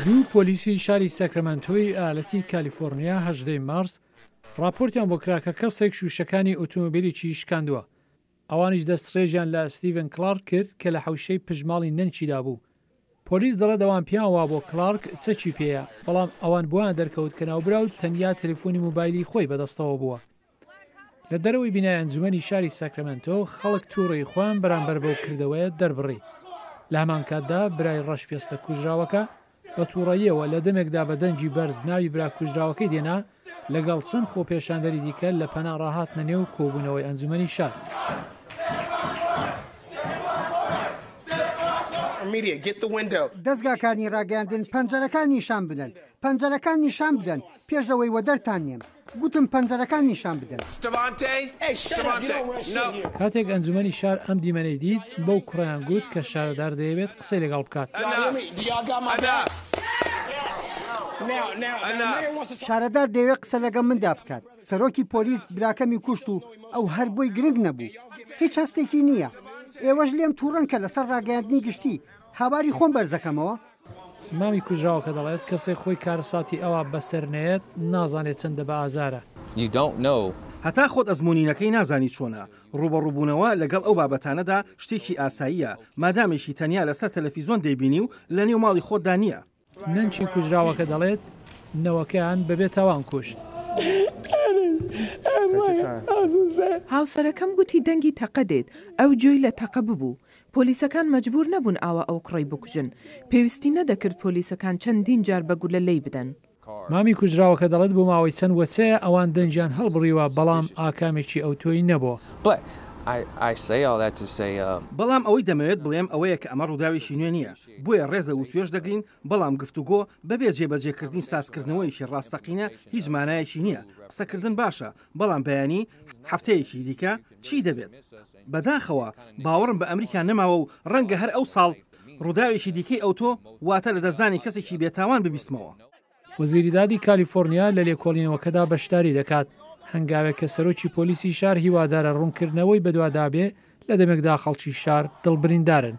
دوو پۆلیسی شاری ساکرامێنتۆی ئیالەتی کالیفۆرنیا هەژدەی مارس ڕاپۆرتیان بۆ کرا کە کەسێک شووشەکانی ئۆتۆمۆبیلێکی شکاندووە. ئەوانیش دەستڕێژیان لە ستیڤن کلارک کرد کە لە حەوشەی پشت ماڵی نەنکیدا بوو. پۆلیس دەڵێت ئەوان پێیان وابووە کلارک چەکی پێیە، بەڵام ئەوان بۆیان دەرکەوت کە ناوبراو تەنیا تەلەفۆنی مۆبایلی خۆی بەدەستەوە بووە. لە دەرەوەی بینای ئەنجومەنی شاری ساکرامێنتۆ خەڵک توڕەیی خۆیان بەرامبەر بەو کردەوەیە دەربڕی. لە هەمان کاتدا برای ڕەشپێستە کوژراوەکە بە توڕەییەوە لە دەمێکدا بە دەنگی بەرز ناوی برا کوژراوەکەی دێنا، لەگەڵ چەند خۆپێشاندەری دیکە لە پەنا ڕاهاتنە نێو کۆبوونەوەی ئەنجومەنی شار. دەزگاکانی ڕاگەیاندن پەنجەرەکان نیشان بدەن، پەنجەرەکان نیشان بدەن پێش ئەوەی وەدەرتان نێم. گوتم پەنجەرەکان نیشان بدەن. کاتێک ئەنجومەنی شار ئەم دیمەنەی دیت، بەو کوڕەیان گوت کە شارەدار دەیەوێت قسەی لەگەڵ بکات. شارەدار دەیەوێت قسە لەگەڵ مندا بکات. سەرۆکی پۆلیس براکەمی کوشت و ئەو هەر بۆی گرنگ نەبوو. هیچ هەستێکی نییە. ئێوەش لێم تووڕەن کە لەسەر ڕاگەیاندنی گشتی هاواری خۆم بەرزەکەمەوە؟ مامی کوژراوەکە دەڵێت، کەسێک خۆی کارەساتی ئەوا بەسەر نەیەت، نازانێت چەندە بە ئازارە. You don't know. هەتا خۆت ئەزموونی نەکەی نازانی چۆنە، ڕووبەڕووبوونەوە لەگەڵ ئەو بابەتانەدا شتێکی ئاساییە، مادامێکی تەنیا لەسەر تەلەفیزۆن دەیبینی و لەنێو ماڵی خۆتدا نییە. نەنکی کوژراوەکە دەڵێت، نەوەکەیان بەبێ تاوان کوشت. هاوسەرەکەم گوتی دەنگی تەقە دێت، ئەو گوێی لە تەقە ببوو. پۆلیسەکان مەجبوور نەبوون ئاوا ئەو کوڕەی بکوژن. پێویستی نەدەکرد پۆلیسەکان چەندین جار بە گولە لێی بدەن. مامی کوژراوەکە دەڵێت بۆ ماوەی چەند وەچەیە ئەوان دەنگیان هەڵبڕیوە، بەڵام ئاکامێکی ئەوتۆی نەبووە. بەڵام ئەوەی دەمەوێت بڵێم ئەوەیە کە ئەمە ڕووداوێکی نوێ نییە، بۆیە ڕێز لە وتوێژ دەگرین، بەڵام گفتوگۆ بەبێ جێبەجێکردنی سازکردنەوەیەکی ڕاستەقینە هیچ مانایەکی نییە، قسەکردن باشە، بەڵام بەیانی، هەفتەیەکی دیکە، چی دەبێت؟ بەداخەوە باوەڕم بە ئەمریکا نەماوە و ڕەنگە هەر ئەو ساڵ ڕووداوێکی دیکەی ئەوتۆ، واتە لەدەستدانی کەسێکی بێتاوان ببیستمەوە. وەزیری دادی کالیفۆرنیا لە لێکۆڵینەوەکەدا بەشداری دەکات، هەنگاوێک کە سەرۆکی پۆلیسی شار هیوادارە ڕوونکردنەوەی بەدوادابێ لە دەمێکدا خەڵکی شار دڵبریندارن.